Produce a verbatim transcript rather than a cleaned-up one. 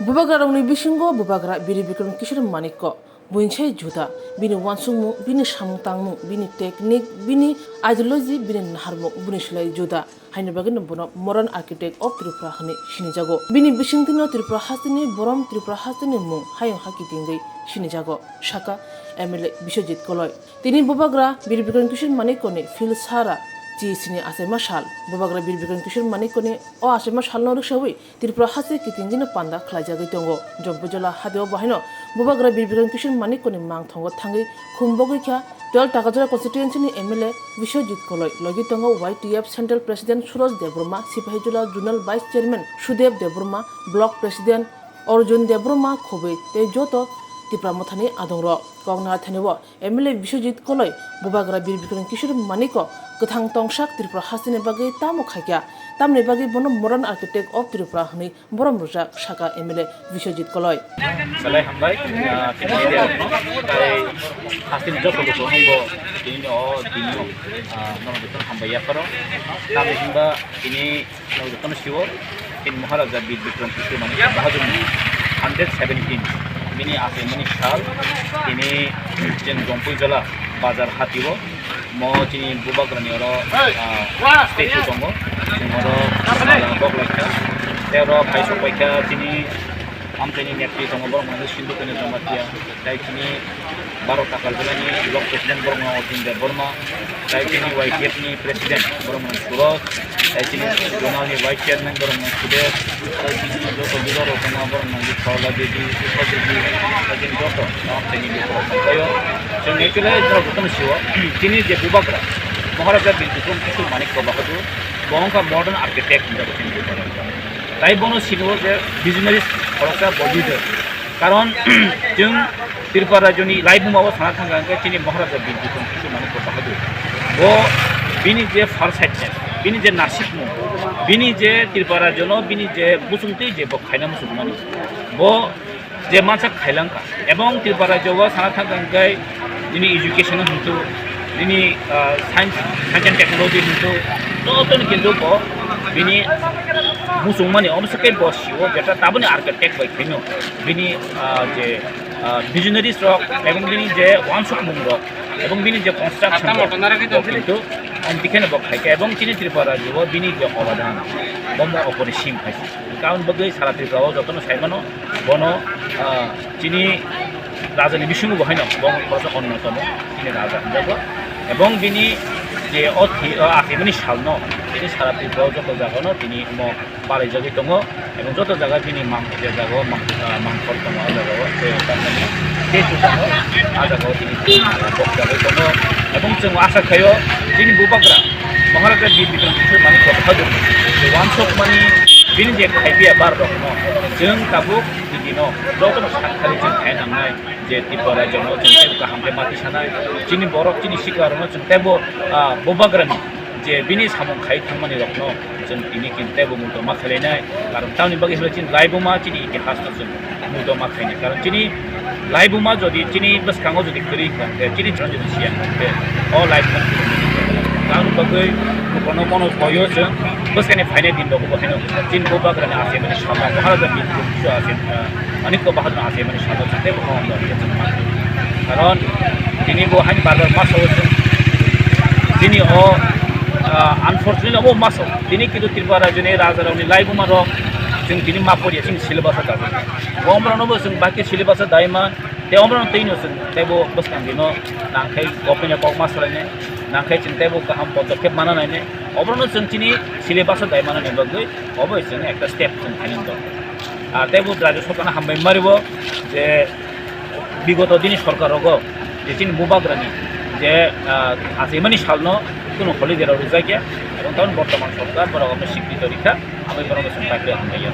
Bubagrarokni bisingo bubagra Bir Bikram Kishore Manikko buini sai juda, bini uansukmung, bini samung tangmung, bini technique, bini ideology, bini naharmung, bini slai juda. Haini bagwino bono Modern Architect of Tripura hwnwi sinijago. Bini bisingtwino Tripura hasteni borom, Tripura hasteni mung hayung ha kitingwi sinijago, saka M L A Biswajit Koloi. Tini bubagra Bir Bikram Kishore Manikkoni phil sara G S T ni achaima sal. Bubagra Bir Bikram Kishore Manikkoni o achaima salno rwksawi Tripura haste kitingino panda khlaijagwi tongo. Jompuijala hatio bahaino bubagra Bir Bikram Kishore Manikkoni mangthongo thangwi khum bogwi kha twelve Takajora constituency ni M L A Biswajit Koloi, logi tongo Y T F Central President Suraj Debbarma, Sipahijala Zonal Vice Chairman Sudev Debbarma, Block President Arjun Debbarma khobwi tei joto Tipra Mothani adongrok. Koknathaini o M L A Biswajit Koloi bubagra Bir Bikram Kishore Manikko kwthang tongsak Tripura hasteni bagwi tamo khaikha, tamni bagwi bono Modern Architect of Tripura hwnwi borom rwjak, saka M L A Biswajit Koloi. Belai hambai, ah, tini media rokno, tai hasteni joto lukurokno bo tini o dino, ah, nono jotono hambai yapharo. Tamni hinba tini nono jotono siwo, tini Maharaja Bir Bikram Kishore Manikya Bahadur hundred seventeen bini achaimani sal, tini chwng Jompuijala bazar hatio. Mo chini bubagrani oro, ah, statue tongo. Chini oro, ah, bok laikha. Tei oro phai sok paikha chini amchaini netri tongo, borok mwnai Sindhu Kanya Jamatia. Tei chini Baro Takal jilani block president borok mwnai Arjun Debbarma. Tei chini Y T F ni president borok mwnai Suraj. Tei chini zonal ni vice chairman borok mwnai Sudev. Tei chini joto leader rok tongo, borok mwnai Sarla Devi, Pushpa Devi, tei chini joto tamo chini lukurok tongpaio. Chwng actually norok jotono sio, chini je bubagra, Maharaja Bir Bikram Kishore Manikya Bahadur, bo wngkha modern architect hinjago chini bubagra. Tai bono siniwo je visionaries khoroksa bo leader. Karon chwng Tripura rajyoni laibuma o sana thangkha hwnkhe chini Maharaja Bir Bikram Kishore Manikya Bahadur. Bo bini je farsightness, bini je nasibmung, bini je Tripura rajyono bini je muchungtwi je bo khaina muchungmani, bo je mansak khailangkha. Ebong Tripura rajyo o sana thangkha hwnkhe nini education hintu, nini, ah, science, science and technology hintu, jotoni kintu bo bini muchungmani, omo se khe bo sio, jeta taboni architect bai khaino, bini, ah, je, ah, visionaries rok, ebong bini je uansukmung rok, ebong bini je construction rok, bo kintu, om bikheno bo khaikha, ebong chini Tripura rajyo o bini je obadan, bo mo oporisim hai. Karon bagwi sara Tripura o jotono saimano, bono, ah, chini rajani bisingo bo haino bo khoroksa onnotomo chini raja hinjago. Ebong bini je o thi-, o achaimani salno chini sara Tripura o joto jagano tini omo palaijagwi tongo. Ebong joto jaga bini mang je jaga o mang, ah, mangkhor tongo o jaga o tei tamni tei tongo. Ah jaga o tini bokjagwi tongo. Ebong chwng asa khaio chini bubagra Maharaja Bir Bikram Kishore Manikya Bahadur uansukmani bini je khaipiya bar rokno chwng tabuk digino jotono sakthari chwng khaina nangnai je Tripura rajyono chwng tei kaham khe mati sanai. Chini borok chini sikla rokno chwng teibo, ah, bubagrani je bini samung khai thangmani rokno chwng tini kin teibo muitu ma khlainai. Karon tamni bagwi hwnba chini laibuma chini itihasno chwng muitu ma khainai. Karon chini laibuma jodi chini bwskango jodi kwrwi wngkha hwnkhe, chini chwng jodi siya wngkha hwnkhe, o laibuma chwng muitu ma khainai. Tamni bagwi bono bono boyo chwng bwskani phainai din rogo bo haino chini bubagrani achaimani salno Maharaja Bir Bikram Kishore achai, ah, Manikya Bahadur achaimani salno chwng teibo ma wngkha hwnkhe chwng ma khainai. Karon tini bo haino bar bar ma sao chwng, chini o, ah, unfortunately obo ma sao. Tini kintu Tripura rajyoni rajarokni laibuma rok chwng tini ma poriya, chini syllabus o dajak. Bo omorokno bo chwng baki syllabus o daima, tei omorokno twi no chwng teibo bwskang dino nangkhai government ni kok ma swlainai, nangkhai chwng teibo kaham podokkhep mana nainai. Omorokno chwng chini syllabus o dai manani bagwi obo chwng ekta step chwng khainani dorkar. Ar teibo rajya sorkarno hambai maribo je bigoto dini sorkar rogo je chini bubagrani je, ah, achaimani salno kunu holiday rok rijak ya, ebong tamo bortoman sorkar borok abono sikrito rikha, aboni borokno chwng paikhe hambai ya.